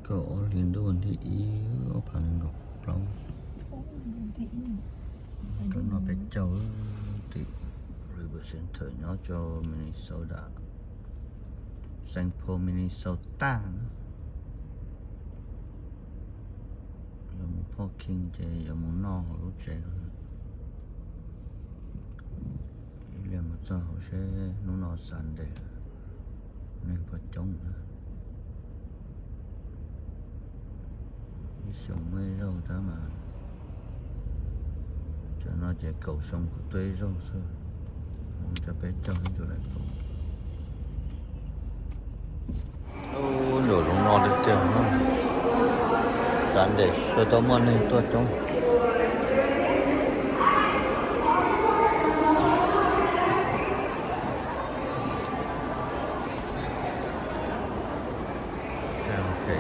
Kaum ob hlis ntuj, thib ib, ob phav nees nkaum plaub. Rau no peb caug, tim River Center nyob rau Minnesota, Saint Paul, Minnesota na. Yuav mus parking ces yuav mus noj hauv lub tsev no. Ib pliag mus txog hauv seb hnub no Sunday neeg puas coob na. Ib xyoos muaj ib zaug tab mas, cov no ces kaum xyoo kuv tuaj ib zaug xwb. Hmoob cov peb caug ib tug lawm kaum. Ub, nram zoov no tiag tiag, Sunday sawv tau muaj neeg tuaj coob.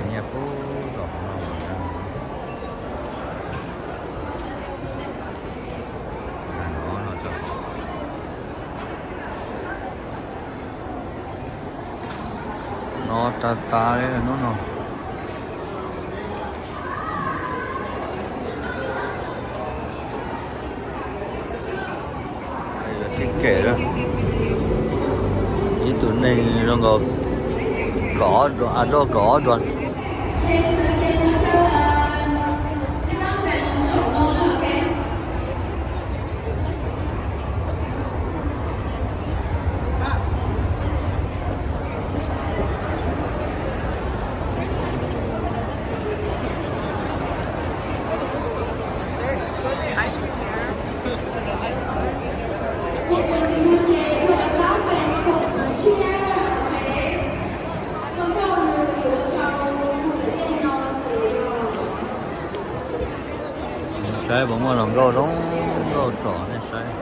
Nyiaj pub tom no. No tas tas li hnub no. Ib kem, ib tug neeg zoo nkaus kaum ob, a, kaum ob duas. Saib puas muaj hluas nkauj zoo nkauj tsom nej saib.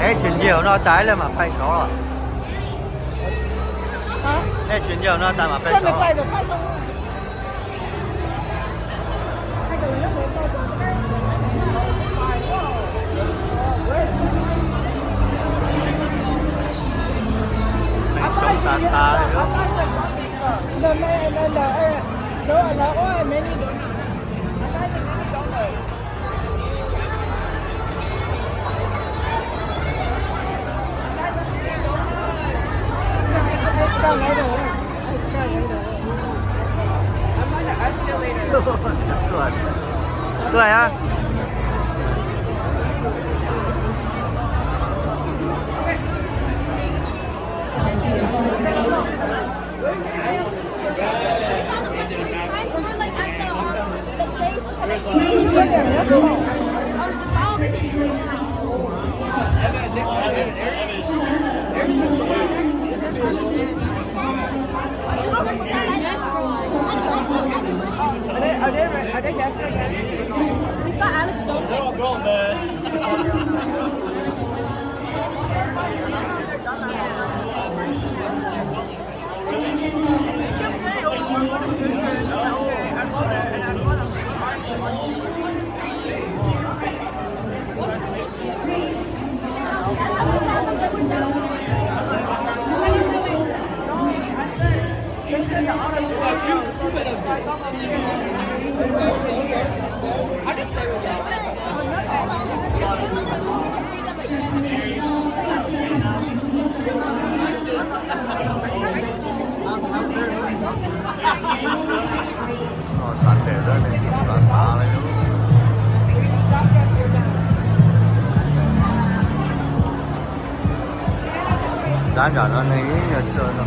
Nej tsis nce hauv no tas ib leeg mam pais saud los? Nej tsis nce hauv no tas mam pais saud? Coob tas tas li. Tuaj a. Sab nram no neeg ib yam tsawg no.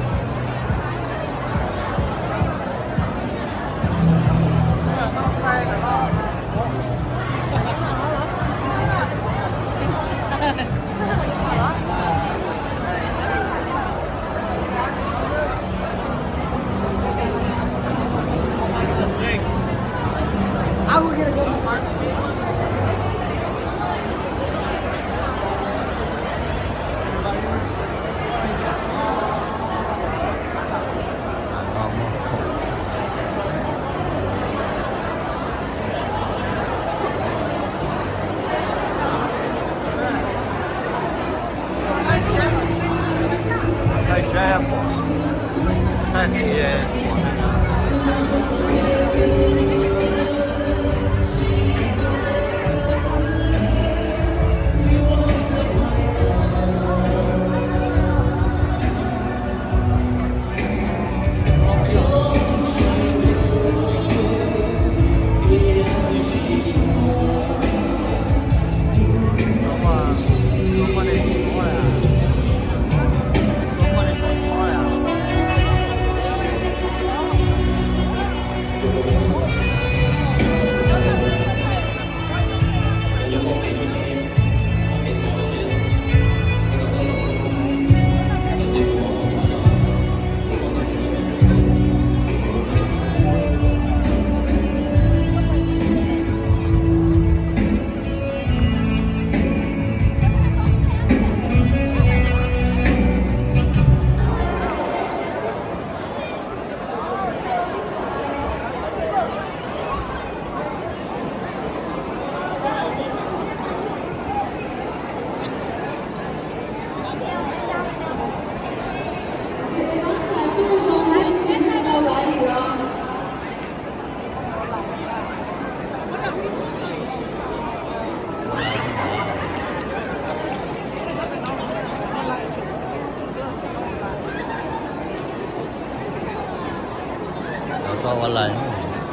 Cov koj ua lais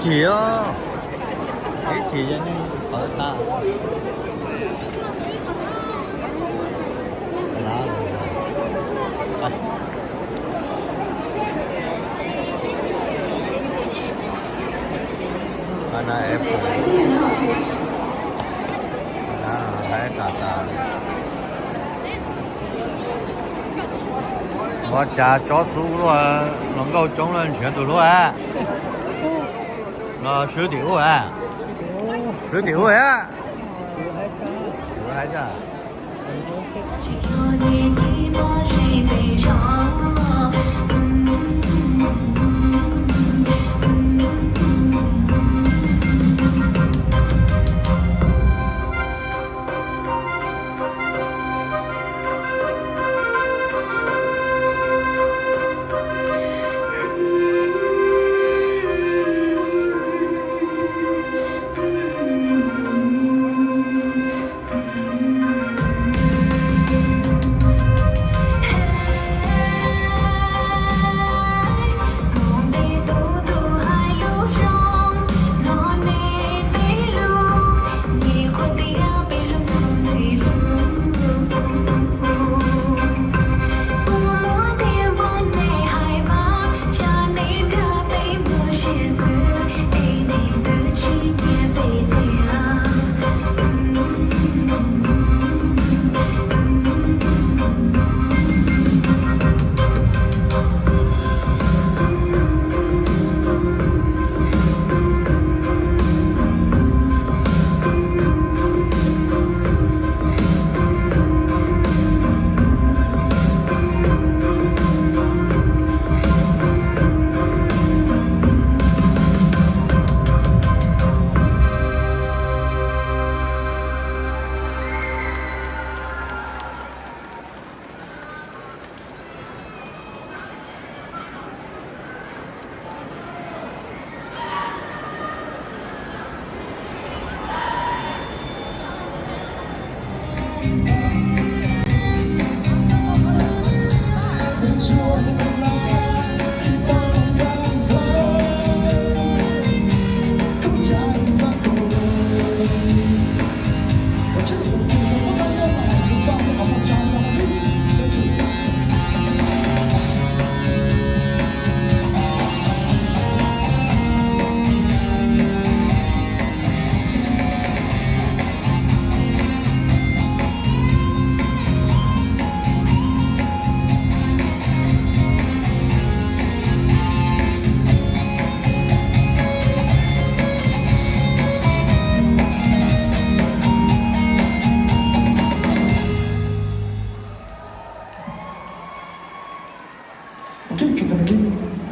chim os, ib chim yog nej qhov tas. Ua cas tsob xub luaj, hluas nkauj coob luaj nrhiav tus hlub a. Los swb tim ub a. Swb tim ub a. Hais tias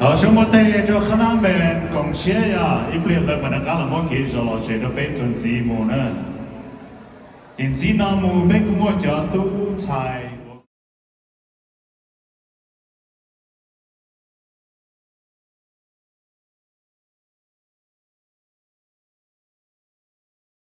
Thov sawv muab teg rau Khab Nab Npees koom siab, yog ib pliag lawv mam rov qab los muab kev zov los tsev rau peb txuas ntxiv mus na. Ces ntxiv no mus peb kuj muaj cov tub ntxhais